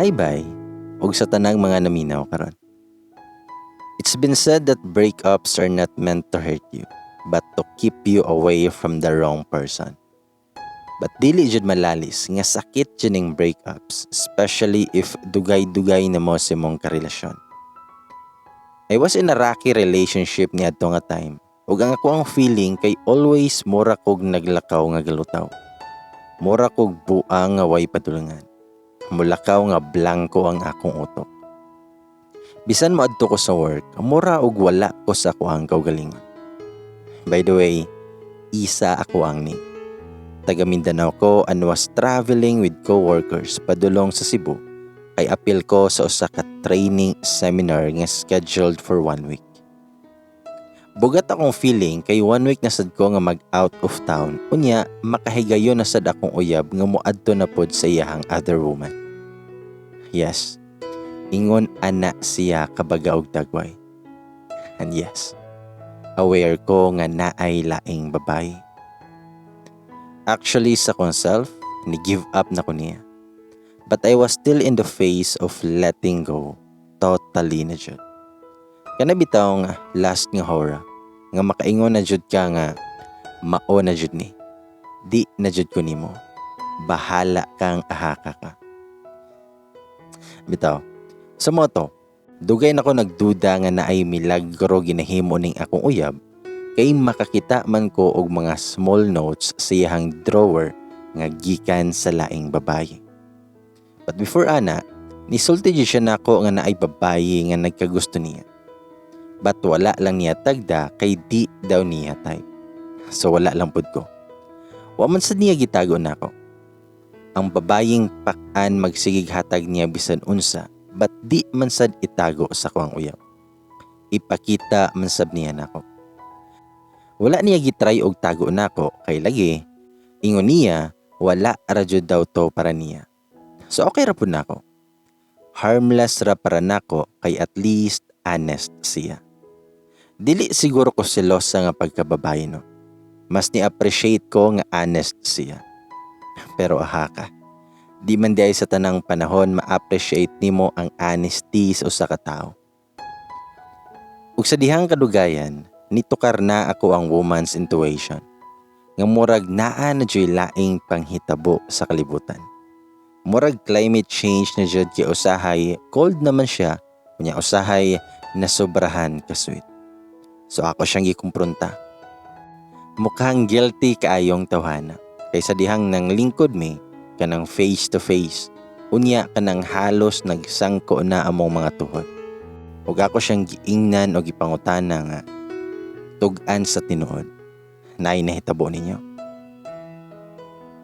Hi, bye. Ug sa tanang mga naminaw karon. It's been said that breakups are not meant to hurt you, but to keep you away from the wrong person. But dili jud malalis nga sakit jud ning breakups, especially if dugay-dugay na mo sa imong karelasyon. I was in a rocky relationship niadto nga time. Ug ang akoang feeling kay always mura kog naglakaw nga galutaw. Mura kog buang nga way padulngan. Mulakaw nga blanko ang akong utok. Bisan moadto ko sa work, mura og wala ko sa akoang kaugalingon. By the way, Isa ako ang name. Taga Mindanao ko and was traveling with co-workers padulong sa Cebu kay apil ko sa usa ka training seminar nga scheduled for one week. Bugat akong feeling kay one week na sad ko nga mag out of town. Unya, makahigayon na sad akong uyab nga moadto na pod sa iyahang other woman. Yes, ingon ana siya kabaga og dagway. And yes, aware ko nga naay laing babae. Actually, sa akong self, ni give up na ko niya. But I was still in the phase of letting go. Totally na jud. Kana bitaw nga last nga hora nga makaingon na jud ka nga mao na jud ni. Di na jud ko nimo. Bahala kang ahaka ka. Bitaw. Sa moto, dugay na ko nagduda nga naay milagro ginahimo ning akong uyab kay makakita man ko og mga small notes sa iyahang drawer nga gikan sa laing babaye. But before ana, nisulti jud siya nako nga naay babaye nga nagkagusto niya. But wala lang niya tagda kay di daw niya type. So wala lang pud ko. Wa man sad niya gitago nako. Ang babayeng pak-an magsigig hatag niya bisan unsa, but di man sad itago sa akuang uyab. Ipakita man sab niya nako. Wala niya gitry og tago nako kay lagi ingon niya wala ra jud daw to para niya. So okay ra pud nako. Harmless ra para nako kay at least honest siya. Dili siguro ko selosa nga pagkababae, no. Mas ni-appreciate ko nga honest siya. Pero aha ka. Di man diay sa tanang panahon ma-appreciate nimo ang honesty sa usa ka tawo. Ug sa dihang kadugayan, nitukar na ako ang woman's intuition. Nga murag naa na juy laing panghitabo sa kalibutan. Murag climate change na jud kay usahay cold naman siya, unya usahay nasobrahan ka sweet. So ako siyang gikumpronta. Mukhang guilty kaayong tawhana. Kaysa dihang nang lingkod mi, kanang face to face. Unya kanang halos nagsangko na among mga tuhod. Ug ako siyang giingnan o gipangutana nga tug-an sa tinuod. Naay nahitabo ninyo.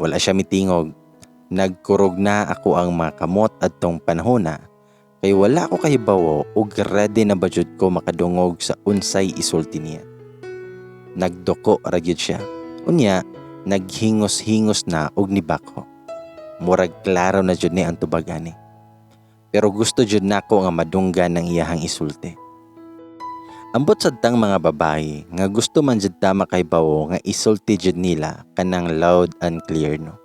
Wala siya mitingog. Nagkurog na ako ang mga kamot adtong panahona kay wala ko kahibawo og ready na ba jud ko makadungog sa unsay isulti niya. Nagduko ra gyud siya. Unya, naghingos-hingos na og nibakho. Murag klaro na jud ni ang tubag ani. Pero gusto jud nako nga madunggan ng iyahang isulti. Ambot sad tang mga babae nga gusto man jud ta makahibawo nga isulti jud nila kanang loud and clear, no.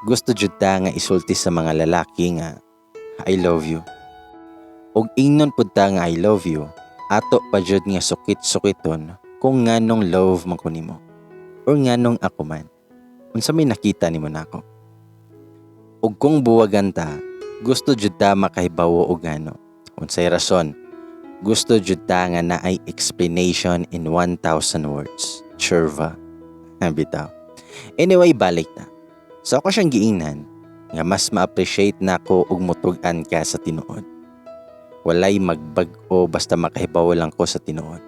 Gusto jud ta nga isulti sa mga lalaki nga "I love you." Ug ingnon pud ta nga "I love you," ato pa jud nga sukit-sukiton kung nganong love man ko nimo or nganong ako man. Unsa may nakita nimo nako? Ug kung buwagan ta, gusto jud ta makahibawo og ngano. Unsay rason? Gusto jud ta nga naay explanation in 1,000 words. Churva. Bitaw. Anyway, balik ta. So ako siyang giingnan nga mas ma-appreciate nako og mutug-an ka sa tinuod. Walay magbag-o basta makahibawo lang ko sa tinuod.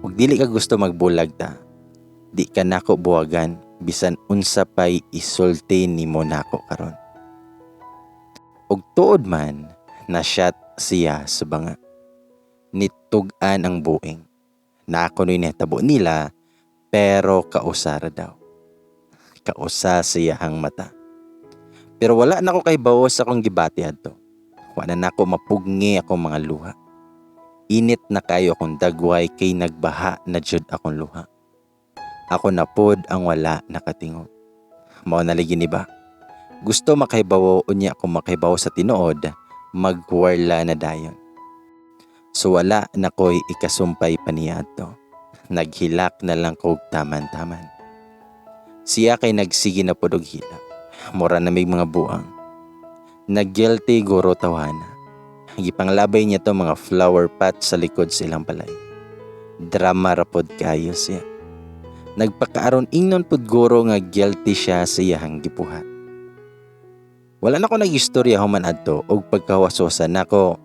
Ug dili ka gusto magbulag ta, di ka nako buwagan bisan unsa pay isulti nimo nako karon. Ug tuod man, na-shot siya sa banga. Nitug-an ang buing. Naa kuno'y nahitabo nila pero kausa ra daw. Kausa sa iyahang mata. Pero wala na ko kahibawo sa akong gibati adto. Wa na nako mapugngi akong mga luha. Init na kayo akong dagway kay nagbaha na jud akong luha. Ako na pod ang wala nakatingog. Mao na lagi ni ba? Gusto makahibawo, unya kung makahibawo sa tinuod, magwarla na dayon. So wala na ko'y ikasumpay pa niya adto. Naghilak na lang kog taman-taman. Siya kay nagsige na pod og hilak. Mura na mig mga buang. Nag-guilty guro tawhana. Gipanglabay niya to mga flower pot sa likod sa ilang balay. Drama ra pod kayo siya. Nagpakaaron ingnon pod guro nga guilty siya sa iyahang gibuhat. Wala na ko nag-istorya human adto og pagkawasosa nako.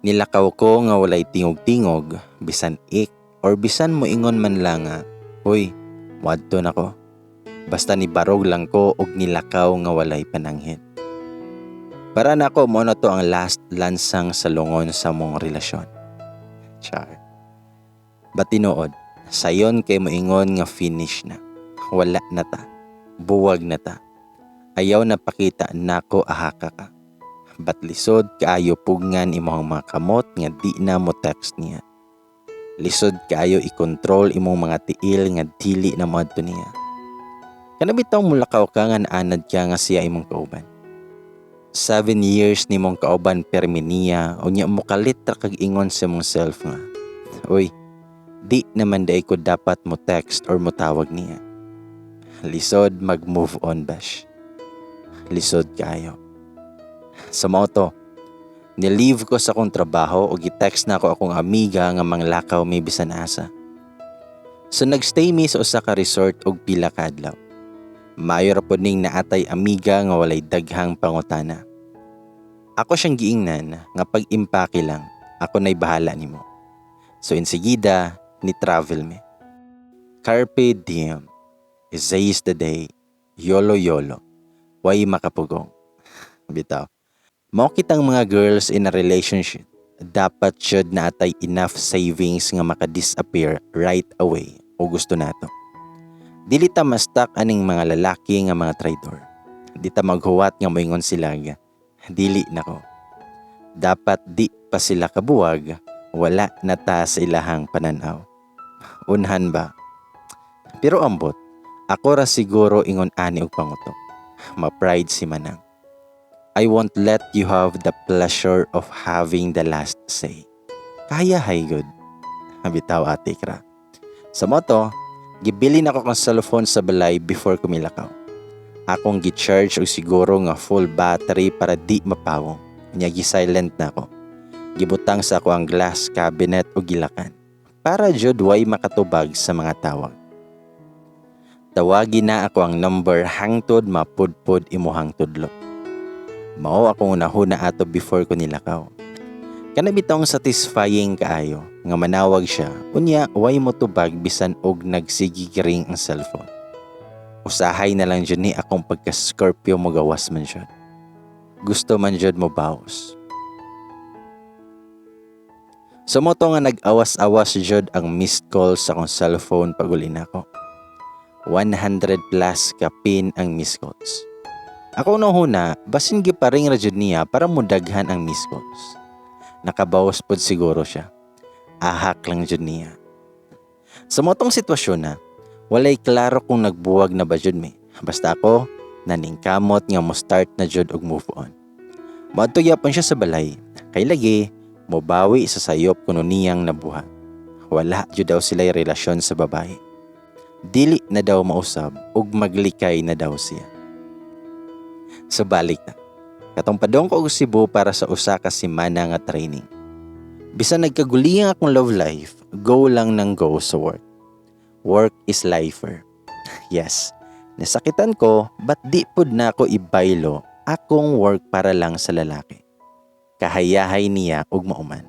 Nilakaw ko nga walay tingog-tingog, bisan ik or bisan moingon man lang nga, "Hoy, muadto na ko." Basta nibarog lang ko og nilakaw nga walay pananghid. Para nako, mao na to ang last lansang sa lungon sa mong relasyon. Char. But tinuod, sayon kay moingon nga finish na. Wala na ta. Buwag na ta. Ayaw na pakita nako, ahaka ka. But lisod kaayo pugngan imong mga kamot nga di na mo text niya. Lisod kaayo i-control imong mga tiil nga dili na moadto niya. Kana bitaw mulakaw ka nga naanad ka nga siya imong kauban. 7 years nimong kauban permi niya, unya mokalit ra kag ingon sa imong self nga, "Uy, di naman diay ko dapat mo text or mo tawag niya." Lisod mag-move on, bash. Lisod kaayo. Sa mao to, ni-leave ko sa akong trabaho o gi-text na ako akong amiga nga manglakaw mi bisan asa. So nagstay mi sa usa ka resort og pila ka adlaw. Maayo ra pod ning naatay amiga nga walay daghang pangutana. Ako siyang giingnan nga pag-impake lang, ako na'y bahala nimo. So insigida, ni travel mi. Carpe diem. Seize the day. YOLO YOLO. Way makapugong. Bitaw. Mao kitang mga girls in a relationship, dapat jud naatay enough savings nga maka-disappear right away o gusto nato. Dili ta ma-stuck aning mga lalaki nga mga traidor. Di ta maghuwat nga moingon sila nga, "Dili nako." Dapat di pa sila kabuwag, wala na ta sa ilahang pananaw. Unhan ba? Pero ambot, ako ra siguro ingon ani og pangutok. Ma-pride si Manang. I won't let you have the pleasure of having the last say. Kaya hay good. Bitaw, ate kra. Sa mao to, gibilin ako kong cellphone sa balay before ko milakaw. Akong gi-charge og siguro nga full battery para di mapawong. Nya gi-silent na ako. Gibutang sa ako ang glass cabinet o gilakan para jud way makatubag sa mga tawag. Tawagi na ako ang number hangtod mapudpod imuhang tudlo. Mao akong unahuna ato before ko nilakaw. Kana bitong satisfying kaayo nga manawag siya, unya way mo tubag bisan og nagsige ring ang cellphone. Usahay na lang jud ni akong pagka-Scorpio, mo gawas man jud. Gusto man jud mo bawas. So mao to nga nag-awas-awas jud ang missed call sa akong cellphone pag-uli nako. 100 plus kapin ang missed calls. Ako huna, basin gipa-ring ra jud niya para mudaghan ang missed calls. Nakabawas pod siguro siya. Ahak lang jud niya. Sa mao tong sitwasyon na, walay klaro kung nagbuwag na ba jud mi. Basta ako, naningkamot nga mo start na jud og move on. Moadto gyapon siya sa balay. Kay lagi, mobawi sa sayop kuno niyang nabuhat. Wala jud daw sila relasyon sa babae. Dili na daw mausab ug maglikay na daw siya. Sa balik na. Katong padong ko og Cebu para sa usa ka semana nga training. Bisan nagkaguliyang akong love life, go lang ng go sa work. Work is lifer. Yes, nasakitan ko, but di pud na ako ibaylo akong work para lang sa lalaki. Kahayahay niya ug mauman.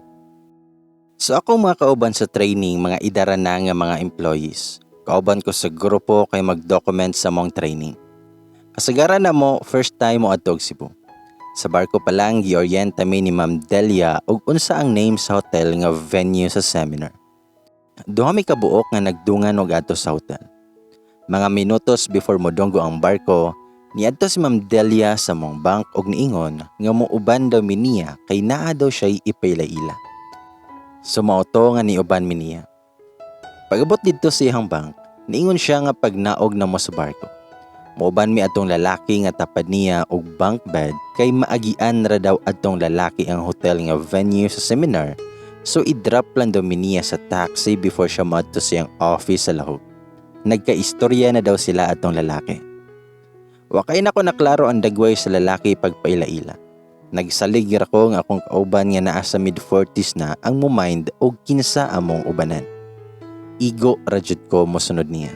So ako mga kauban sa training, mga idara na nga mga employees. Kauban ko sa grupo kay mag-document sa mong training. Kasagaran na mo first time mo adto og Cebu. Sa barko pa lang, giorient mi ni Ma'am Delia og unsa ang name sa hotel nga venue sa seminar. Duha mi kabuok nga nagdungan og adto sa hotel. Mga minutos before modonggo ang barko, niadto si Ma'am Delia sa mong bunk og niingon nga muuban daw mi niya kay naa daw siya'y ipailaila. So mao to nga niuban mi niya. Pag-abot didto sa iyang bunk, niingon siya nga pagnaog na mo sa barko, Moban mi atong lalaki nga tapad niya og bunk bed kay maagian ra daw atong lalaki ang hotel nga venue sa seminar, so i-drop lang daw mi niya sa taxi before siya moadto sa iyang office sa Lahug. Nagkaistorya na daw sila atong lalaki. Wa kay nako naklaro ang dagway sa lalaki pagpaila-ila. Nagsalig ra ko nga akong kauban nga naa sa mid-40s na ang mo-mind og kinsa among ubanan. Igo ra jud ko mosunod niya.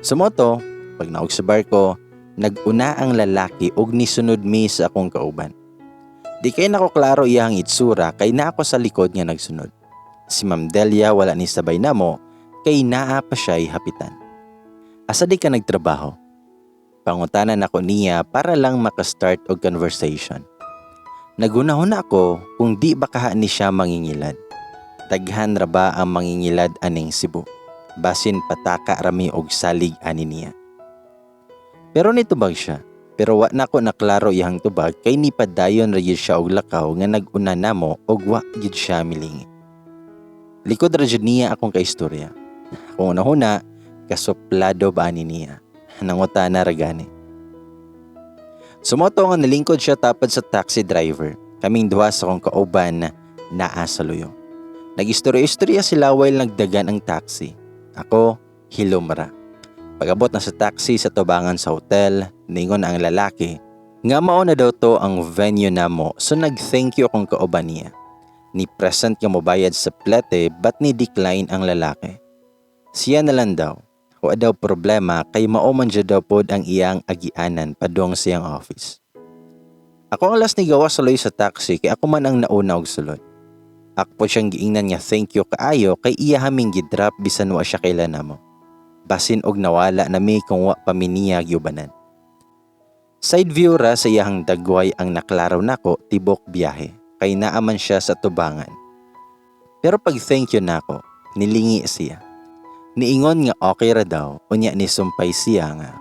Sa moto, pag naog sa barko, nag-una ang lalaki og nisunod mi sa akong kauban. Di kay nako klaro iyang itsura kay naa ko sa likod nga nagsunod. Si Ma'am Delia wala ni sabay namo kay naa pa siya'y hapitan. "Asa di ka nagtrabaho?" Pangutana nako niya para lang makastart og conversation. Naghunahuna ako kung di ba kaha ni siya mangingilad. Daghan ra ba ang mangingilad aning Cebu? Basin pataka rami og salig ani niya. Pero nitubag siya. Pero wa na ko naklaro iyang tubag kay nipadayon ra gyud siya og lakaw nga nag-una namo og wa gyud siya milingi. Likod ra jud niya akong kaistorya. Akong hunahuna, kasuplado ba ani niya? Nangutana ra gani. Sumoto nga nalingkod siya tapad sa taxi driver. Kaming duha sa akong kauban naa sa luyo. Nag-istorya-istorya sila while nagdagan ang taxi. Ako, hilom ra. Pag-abot na sa taxi sa tubangan sa hotel, ningon ang lalaki nga mao na daw to ang venue namo, so nag-thank you akong kauban niya. Ni present nga mobayad sa plete but ni decline ang lalaki. Siya na lang daw. Wa daw problema kay mao man jud daw pod ang iyang agianan padung sa iyang office. Ako ang last ni gawas sa sa taxi kay ako man ang nauna og sulod. Ako po siyang giingnan nga thank you kaayo kay iya haming gidrop bisan wa siya kaila namo. Basin og nawala na mi kung wa pa mi niya giubanan. Side view ra sa iyahang dagway ang naklaro nako tibok biyahe kay naa man siya sa tubangan. Pero pag thank you nako, nilingi siya. Niingon nga okay ra daw, unya ni sumpay siya nga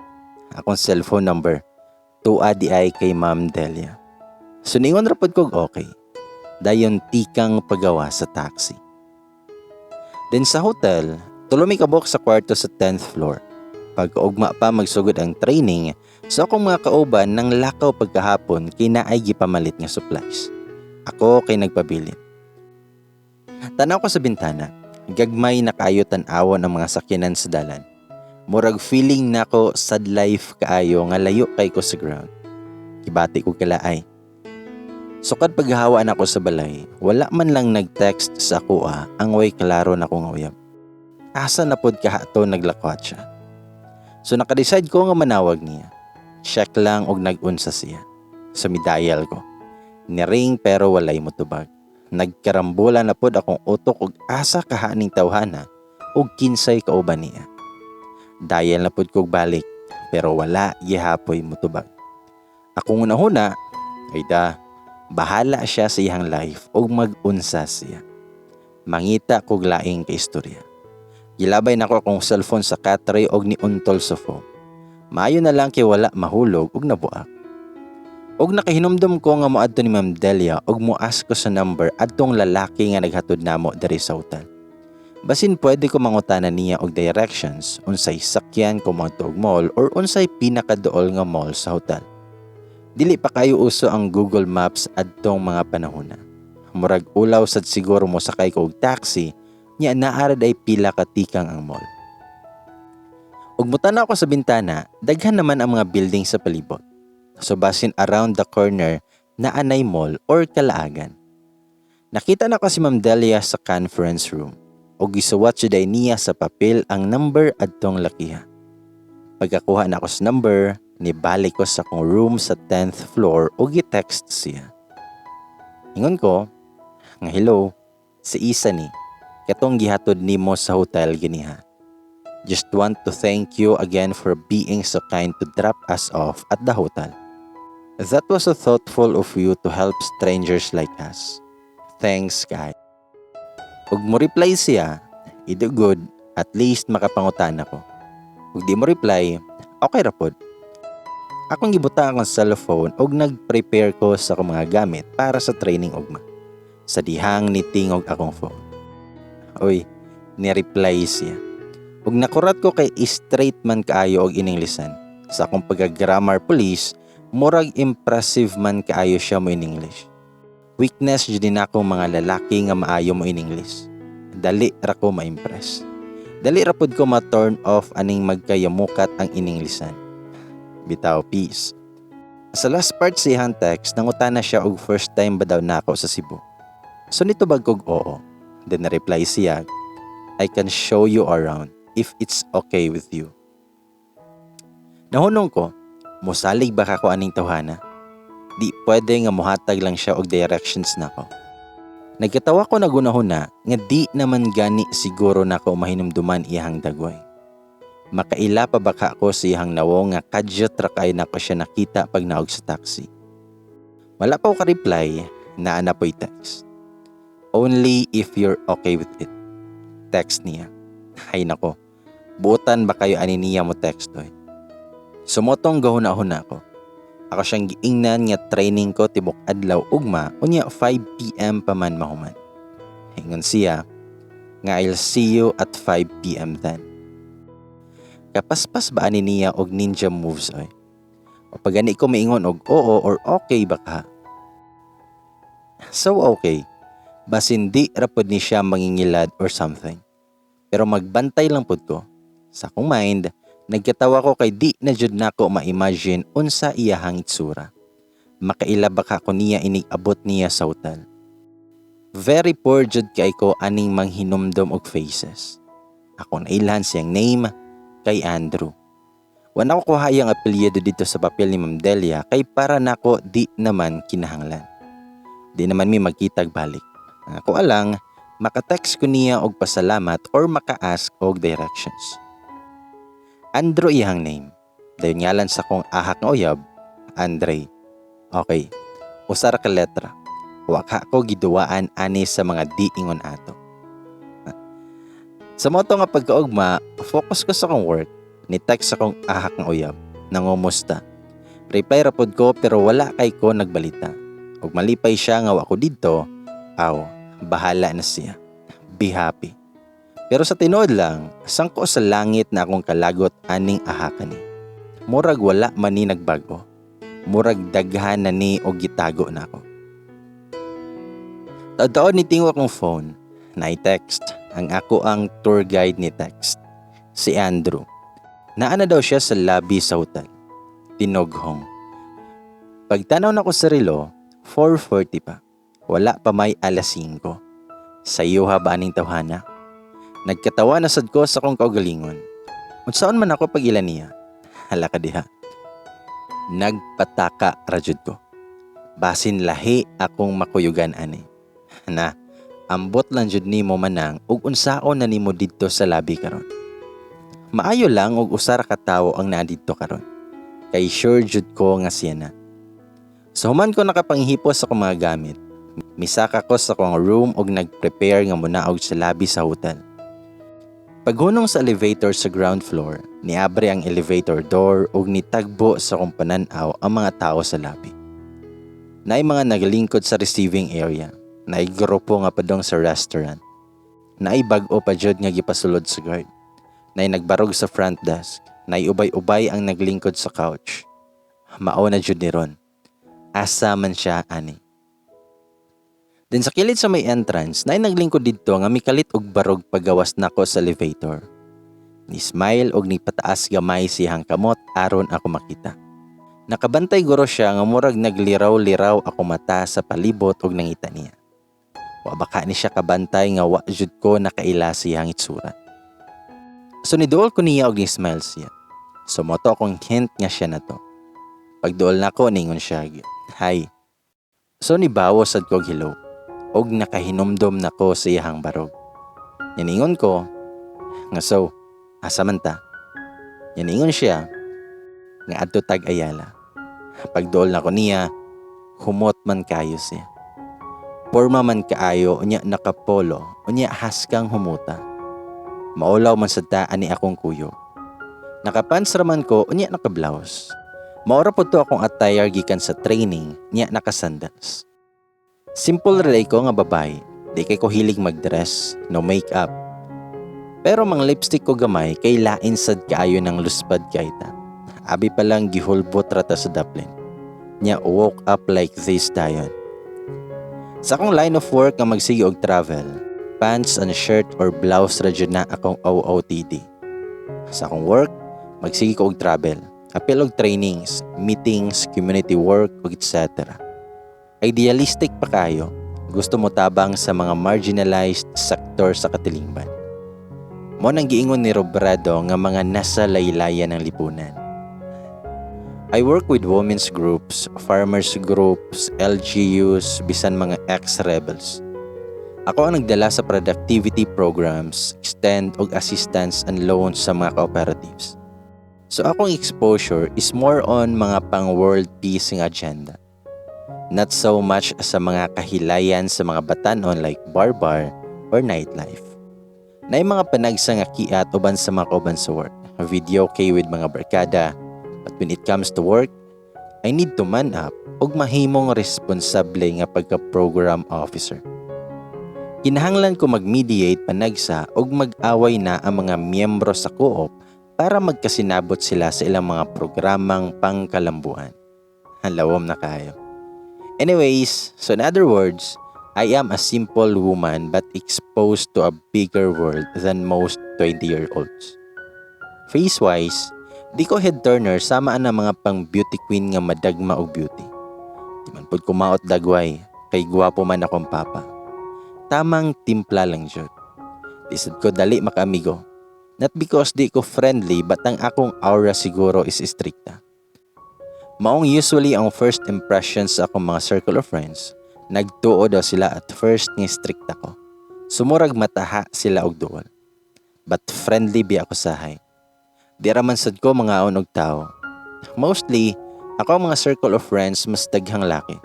akong cellphone number tuwa di ay kay Ma'am Delia. So niingon ra pod kog okay. Dayon tikang pagawa sa taxi. Then sa hotel, tulo mi kabuok sa kwarto sa 10th floor. Pagkaugma pa magsugod ang training, so akong mga kauban nang lakaw pagkahapon kay naay gipamalit nga supplies. Ako kay nagpabilin. Tanaw ko sa bintana, gagmay na kaayo tan-awon ang mga sakyanan sa dalan. Murag feeling nako sad life kaayo nga layo kay ko sa ground. Gibati ko kalaay. Sukad paghawa nako sa balay, wala man lang nag-text sa akoa ang way klaro na nga uyab. Asa na pod kaha to naglakwat siya? So nakadecide ko nga manawag niya. Check lang og nag-unsa siya. So mi-dial ko. Ni-ring pero walay motubag. Nagkarambola na pod akong utok og asa kaha ning tawhana og kinsay kauban niya. Dial na pod kog balik pero wala gihapoy motubag. Akong hunahuna, ay da, bahala siya sa iyang life og mag-unsa siya. Mangita kog laing kaistorya. Gilabay nako akong cellphone sa katre og niuntol sa phone. Maayo na lang kay wala mahulog og nabuak. Og nakahinumdum ko nga moadto ni Ma'am Delia og moask ko sa number adtong lalaki nga naghatod namo diri sa hotel. Basin pwede ko mangutana niya og directions unsay sakyan kung moadto og mall or unsay pinakaduol nga mall sa hotel. Dili pa kayo uso ang Google Maps adtong mga panahona. Murag ulaw sad siguro mo sakay ko og taxi nya naa ra ay pila ka tikang ang mall. Ug mutanaw ko sa bintana, daghan naman ang mga building sa palibot. So basin around the corner naa nay mall or kalaagan. Nakita nako si Ma'am Delia sa conference room ug gisuwat jud ay niya sa papel ang number adtong lakiha. Pagkakuha nako sa number, nibalik ko sa akong room sa 10th floor ug gi-text siya. Ingon ko, nga hello, si Isa ni, katong gihatod nimo sa hotel ganiha. Just want to thank you again for being so kind to drop us off at the hotel. That was so thoughtful of you to help strangers like us. Thanks, kaayo. Ug mo reply siya, ido good, at least makapangutana ko. Ug di mo reply, okay ra pod. Akong gibutang akong cellphone ug nag-prepare ko sa akong mga gamit para sa training ugma. Sa dihang nitingog akong phone. Uy, ni-reply siya. Ug nakurat ko kay straight man kaayo og ininglisan. Sa akong pagka-grammar police, murag impressive man kaayo siya mo in English. Weakness jud din akong mga lalaki nga maayo mo in English. Dali ra ko ma-impress. Dali ra pud ko ma-turn off aning magkayamukat ang ininglisan. Bitaw, peace. Sa last part sa iyang text, nangutana siya og first time ba daw nako sa Cebu. So nitubag kog oo. Then na-reply siya, "I can show you around if it's okay with you." Nahunong ko, musalig ba ka ko aning tawhana? Di pwede nga muhatag lang siya og directions nako. Nagkatawa ko nagunahuna nga di naman gani siguro nako mahinumduman iyahang dagway. Makaila pa ba ka ako sa iyahang nawong nga kadyot ra kay nako siya nakita pag naog sa taxi? Wala pa ko ka-reply, naa na po'y text. "Only if you're okay with it." Text niya. Ay nako, buotan ba kayo ani niya mo text oy? Sumotong gahuna-huna ko. Ako siyang giingnan nga training ko tibok adlaw ugma, unya 5 p.m. pa man mahuman. Ingon siya nga "I'll see you at 5 p.m. then." Kapaspas ba ani niya og ninja moves oy? O pag gani ko miingon og oo or okay ba ka? So okay. Basin di ra pod ni siya mangingilad or something. Pero magbantay lang pod ko. Sa akong mind, nagkatawa ko kay di na jud nako ma-imagine unsa iyahang itsura. Makaila ba ka ko niya inig abot niya sa hotel? Very poor jud kay ko aning manghinumdom og faces. Ako nailhan siyang name kay Andrew. Wala ko kuha iyang apelyido dito sa papel ni Ma'am Delia kay para nako di naman kinahanglan. Di naman mi magkitag balik. Ang ako alang, maka-text ko niya og pasalamat or maka-ask og directions. Andrew iyang name. Dayon ngalan sa kong ahak nga uyab, Andre. Okay, usa ra ka letra. Wa ka ko giduwaan ani sa mga di ingon ato. Sa moto nga pagkaugma, focus ko sa akong work. Ni text akong ahak nga uyab. Nangumusta. Reply ra pod ko pero wala kay ko nagbalita. Ug malipay siya nga wa ko didto, aw, bahala na siya. Be happy. Pero sa tinuod lang, sangko sa langit na akong kalagot aning ahakan ni. Murag wala man ni nagbago. Murag daghan na ni og gitago na ako. Taod-taod ni tingo akong phone. Na-text. Ang ako ang tour guide ni text. Si Andrew. Naa na daw siya sa lobby sa hotel. Tinoghong. Pagtanaw na ko sa relo, 4:40 pa. Wala pa may alas 5. Sa iyo ha ba aning tawhana? Nagkatawa na sad ko sa akong kaugalingon. Unsaon man ako pag ila niya? Hala ka diha. Nagpataka ra jud ko. Basin lahi akong makuyugan ani. Na, ambot lang jud nimo manang ug unsaon na nimo didto sa lobby karon. Maayo lang og usa ra ka tawo ang naa didto karon. Kay sure jud ko nga siya na. So human ko nakapanghipos sa akong mga gamit, misaka ko sa akong room og nagprepare nga munaog sa lobby sa hotel. Paghunong sa elevator sa ground floor, niabre ang elevator door ug nitagbo sa akong panan-aw ang mga tao sa lobby. Naay mga naglingkod sa receiving area, naay grupo nga padong sa restaurant. Naay bag-o pa jud nga gipasulod sa guard. Naay nagbarog sa front desk, naay ubay-ubay ang naglingkod sa couch. Mao na jud ni ron. Asa man siya ani? Then sa kilid sa may entrance, naay naglingkod didto nga mikalit og barog pagawas nako sa elevator. Ni smile og nipataas gamay siyang kamot aron ako makita. Nakabantay guro siya nga murag nagliraw-liraw ako mata sa palibot og nangita niya. Wa baka ni siya kabantay nga wa jud ko nakaila siyang itsura. So niduol ko niya og ni smile siya. So mao to akong hint nga siya na to. Pagduol nako, ningon siya, "Hi." So nibawo sad ko og hello og nakahinumdom nako sa iyahang barog. Niingon ko nga so asa man ta? Niingon siya nga adto tag Ayala. Pagduol nako niya, humot man kayo siya. Porma man kaayo, unya nakapolo, unya haskang humuta. Maulaw man sad ta ani akong kuyog. Nakapants ra man ko, unya naka-blouse. Mao ra pod to akong attire gikan sa training, nya naka-sandals. Simple ra ko nga babae. Di kay ko hilig magdress, no makeup. Pero mang lipstick ko gamay kay lain sad kaayo ng luspad kay ta. Abi pa lang gihulbot ra ta sa daplin. Nya woke up like this dayon. Sa akong line of work nga magsige og travel, pants and shirt or blouse ra jud na akong OOTD. Sa akong work, magsige ko og travel, apil og trainings, meetings, community work, ug etc. Idealistic pa kayo, gusto mo tabang sa mga marginalized sector sa katilingban. Mao nang giingon ni Robredo nga mga nasa laylayan ng lipunan. I work with women's groups, farmers groups, LGUs, bisan mga ex-rebels. Ako ang nagdala sa productivity programs, extend og assistance and loans sa mga cooperatives. So akong exposure is more on mga pang world peace nga agenda. Not so much sa mga kahilayan sa mga batanon like bar-bar or nightlife. Naay mga panagsa nga kiat uban sa mga kauban sa work. Videoke with mga barkada. But when it comes to work, I need to man up ug mahimong responsable nga pagka-program officer. Kinahanglan ko mag-mediate panagsa ug mag-away na ang mga miyembro sa co-op para magkasinabot sila sa ilang mga programang pangkalambuan. Lawom na kayo. Anyways, so in other words, I am a simple woman but exposed to a bigger world than most 20-year-olds. Face-wise, di ko head turner sama ang mga pang beauty queen nga madagma og beauty. Di man pud kumaot dagway, kay gwapo man akong papa. Tamang timpla lang jud. Di sad ko dali makaamigo. Not because di ko friendly, but ang akong aura siguro is istrikta. Maong usually ang first impression sa akong mga circle of friends, nagtuo daw sila at first nga strict ako. So murag mataha sila og duol. But friendly bi ako sahay. Di ra man sad ko mangaon og tao. Mostly, ako ang mga circle of friends mas daghang laki.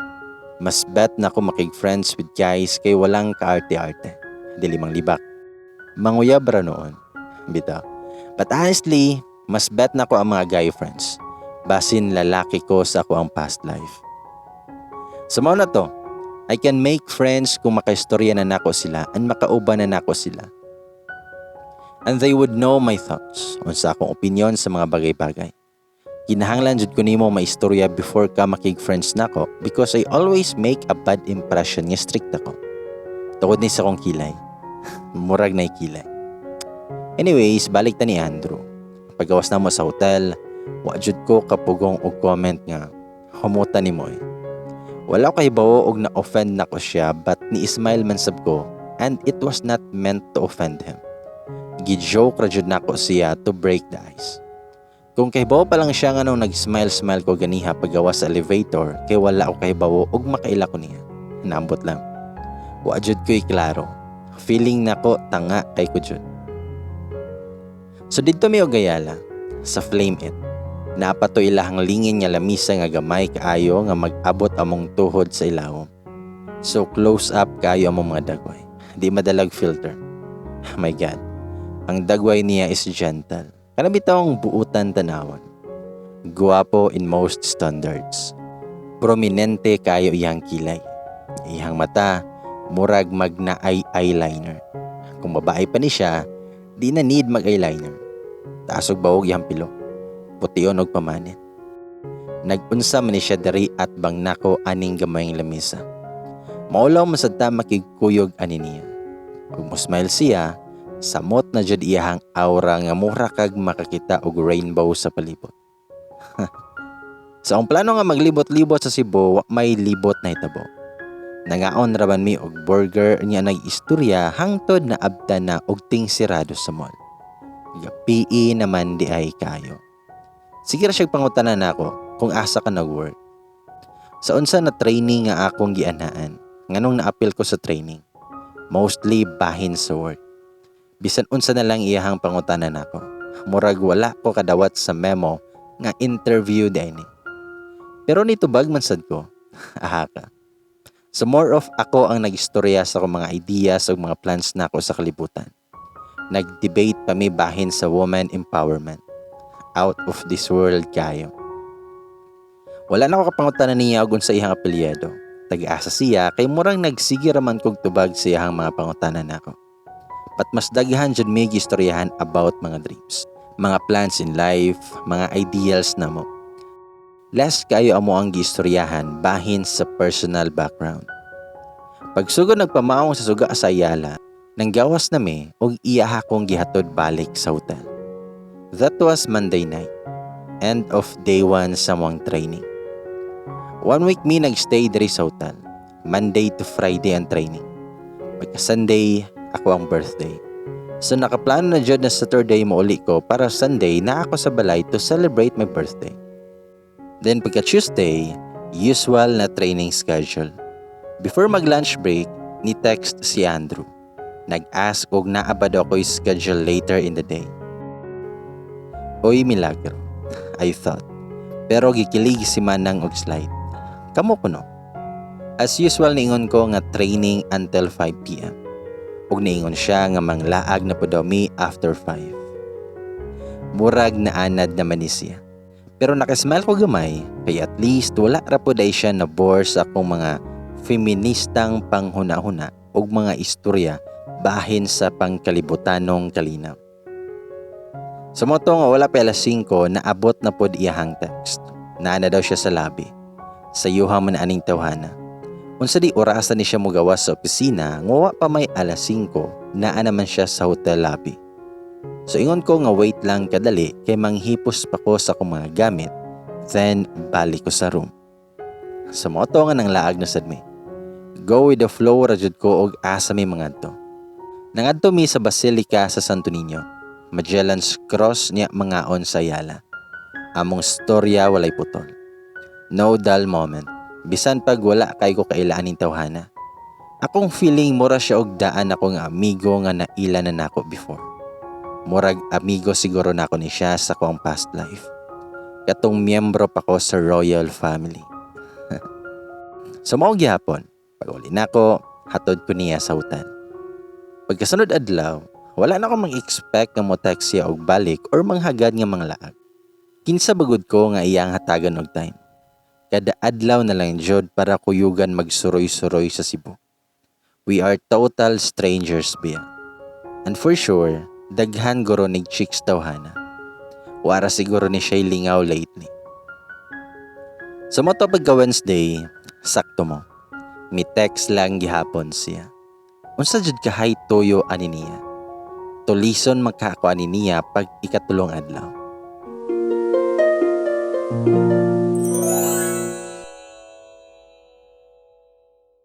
Mas bet na ako makig-friends with guys kay walang kaarte-arte. Dili mang libak. Manguyab ra noon. Bitaw. But honestly, mas bet na ko ang mga guy friends. Basin lalaki ko sa ako ang past life. Sa mao na to, I can make friends kung makaistorya na nako sila and makauban na nako sila. And they would know my thoughts unsa akong opinion sa mga bagay-bagay. Kinahanglan jud ko nimo maistorya before ka makig-friends nako because I always make a bad impression nga strict ako. Tungod ni sa akong kilay. Murag na kilay. Anyways, balik ta ni Andrew. Pagawas na mo sa hotel, wa jud ko kapugong og comment nga humuta ni mo eh. Wala ko kahibawo og na-offend nako siya, but ni-smile man sab ko and it was not meant to offend him. Gi-joke ra jud nako siya to break the ice. Kung kahibawo pa lang siya nga nung nag-smile-smile ko ganiha pagawas sa elevator kay wala ko kahibawo og makaila ko niya. Naambot lang. Wa jud ko'y klaro. Feeling nako tanga kay ko jud. So didto mi og Ayala sa Flame It. Naa pa to ilahang lingin nga lamisa nga gamay kaayo nga mag-abot among tuhod sa ilawom. So close up kaayo among mga dagway. Di madalag filter. My God. Ang dagway niya is gentle. Kana bitawng buutan tanawon. Guwapo in most standards. Prominente kayo iyang kilay. Iyang mata, murag magnaay eyeliner. Kung babae pa ni siya, di na need mag-eyeliner. Taas og bawog iyang pilo. Pution og pamanit. Nag-unsa man ni siya diri at bang nako aning gamayng lamisa. Maulaw man sad ta makigkuyog ani niya. Ug mo smile siya, samot na jud iyahang aura nga mura kag makakita og rainbow sa palibot. Sa akong plano nga maglibot-libot sa Cebu, wa may libot na hitabo. Nangaon ra man mi og burger nya nag-istorya hangtod na abta na og ting sirado sa mall. Gapii naman di ay kayo. Sige ra siya pangutana nako kung asa ka nag-work. Sa unsa na training nga akong gianhaan, nganong naapil ko sa training. Mostly bahin sa work. Bisan unsa na lang iyahang pangutana nako. Murag wala ko kadawat sa memo nga interview di ni. Pero nitubag man sad ko. Aha ka. So more of ako ang nagistorya sa akong mga ideas ug mga plans nako sa kalibutan. Nag-debate pa mi bahin sa woman empowerment. Out of this world kayo. Wala na ko kapangutana niya og unsa iyang apelyido. Tag-asa siya kay murang nagsige raman kog tubag sa iyang mga pangutana nako. But mas daghan jud mi gistoryahan about mga dreams. Mga plans in life, mga ideals namo. Less kayo amo ang giistoryahan bahin sa personal background. Pagsugod nagpamaong sa suga sa Ayala, nanggawas na mi og iya akong gihatod balik sa hotel. That was Monday night. End of day 1 sa among training. One week mi nagstay diri sa hotel. Monday to Friday ang training. Pagka Sunday, ako ang birthday. So nakaplano na jud na Saturday mouli ko para Sunday na ako sa balay to celebrate my birthday. Then pagka Tuesday, usual na training schedule. Before mag-lunch break, ni text si Andrew. Nag-ask og naa ba daw ko'y schedule later in the day. Oy, milagro, I thought. Pero gikilig si Manang og slide. Kamo kuno. As usual, niingon ko nga training until 5 p.m. Ug niingon siya nga manglaag na po daw mi after 5. Murag naanad naman ni siya. Pero nakasmile ko gamay kay at least wala ra po day siya na bore sa akong mga feministang panghuna-huna ug mga istorya bahin sa pangkalibutanong kalinaw. Sa mao to nga wala pa alas 5, naabot na pod iyahang text. Naa na daw siya sa lobby. Sayuha man aning tawhana. Unsa di orasa ni siya mugawas sa opisina nga wa pa may alas 5, naa naman siya sa hotel lobby? So ingon ko nga wait lang kadali kay manghipos pa ko sa akong mga gamit, then balik ko sa room. Sa mao to nga nanglaag na sad mi. Go with the flow ra jud ko og asa mi mangadto. Nangadto mi sa Basilica sa Santo Niño, Magellan's Cross, niya mangaon sa Ayala. Among storya walay putol. No dull moment. Bisan pag wala kay ko kaila aning tawhana. Akong feeling, mura siya og daan ako nga amigo nga naila na nako before. Murag amigo siguro nako ni siya sa akong past life. Katong miyembro pa ko sa royal family. Sa mao gihapon, pag uli nako, hatod ko niya sa hotel. Pagkasunod adlaw, wala na ko mag-expect nga mo text siya og balik or manghagad nga manglaag. Kinsa ba gud ko nga iyang hatagan og time? Kada adlaw na lang jud para kuyugan magsuroy-suroy sa Cebu. We are total strangers biya. And for sure, daghan guro nig chicks tawhana. Wara siguro ni siya lingaw lately. Sa mao to pagka Wednesday, sakto mo. Mi text lang gihapon siya. Unsa jud ka hay toyo ani niya? Tulison magka ako ani niya pag ikatulong adlaw.